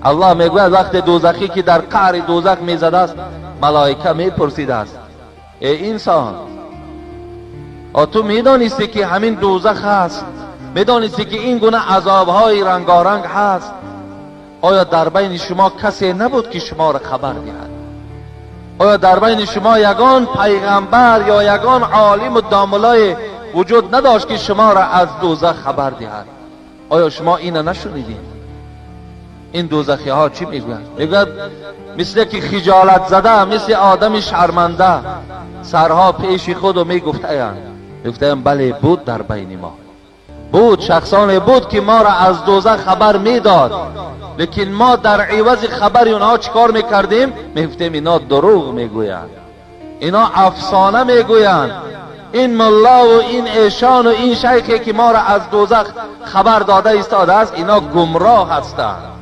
Аллоҳ мегӯяд, вақте дӯзахӣ ки дар қаъри дӯзах мезадааст, малоика мепурсидааст: эй инсон, ту медонисти, ки ҳамин дӯзах ҳаст? Медонисти, ки ин гуна азобҳои рангоранг ҳаст? Оё дар байни шумо касе набуд, ки шуморо хабар диҳад? Оё дар байни шумо ягон пайғамбар ё ягон олиму домуллое вуҷуд надошт, ки шуморо аз дӯзах хабар диҳад? Оё шумо ина нашунидед? Ин дӯзахиҳо чӣ мегӯянд? Мегӯяд, мисле ки хиҷолат зада, мисли одами шарманда, сарҳо пеши худу мегуфтаянд: бале, буд, дар байни мо буд, шахсоне буд, ки моро аз дӯзах хабар медод, лекин мо дар ивази хабари онҳо чӣ кор мекардем? Мегуфтем, ино дурӯғ мегӯянд, ино афсона мегӯянд, ин муллову ин эшону ин шайхе, ки моро аз дӯзах хабар дода истодааст, ино гумроҳ ҳастанд.